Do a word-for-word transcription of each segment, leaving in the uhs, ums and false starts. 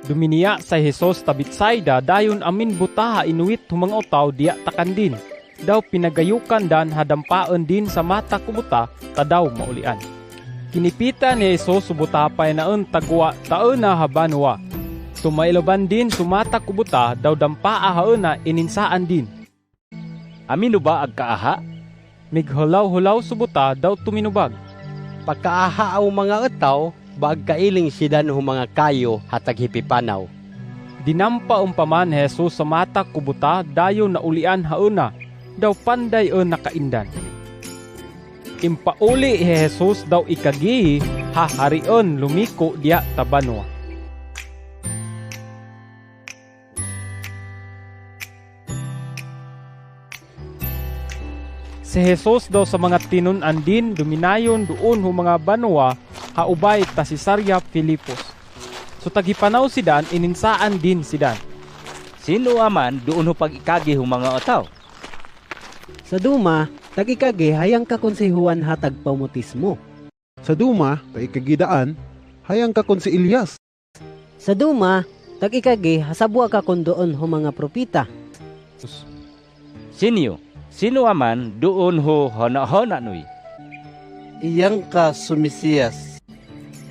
Duminiya' sa hi Jesus ta Betsaida dayun amin buta ha inuwit humanga'utaw diya' ta kandin. Daw pinagayukan dan ha dampa'un din sa mata ku buta ta daw maulian. Kinipitan hi Jesus su buta payana'un ta guwa' ta ena ha banwa. Tumailuban din su mata ku buta daw dampa'a ha ena ininsa'an din. Aminu ba agka'aha'? Mighulaw-hulaw su buta daw tuminubag. Paka'aha' humanga'utaw ba agkailing sidan humangakayu ha taghipipanaw. Dinampa umpaman hi Jesus sa mata ku buta dayun naulian ha ena, daw panday ena kaindan. Impauli' hi Jesus daw ikagihi ha hari'un lumiku' diya' ta banwa. Si Jesus daw sa mangatinun andin duminayun duun hu mangabanwa ha ubay ta Cesarea Filipos. Su taghipanaw sidan ininsa'an din sidan. Sinu aman duun hu pagikagi hu mangautaw? Sa duma, tagikagi ha yangkakun si Juan ha tagpaumotismu. Sa duma, tagikagi daan ha yangkakun si Elias. Sa duma, tagikagi ha sabwa kakun duun hu mangapropita. Sinu, sinu aman duun hu hona-hona nuy? Iyangka su Mesias.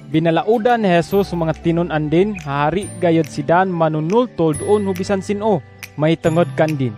Binalaudan hi Jesus hu mangatinun andin ha hari' gayud sidan manunultul duun hu bisan sinu maitangud kandin.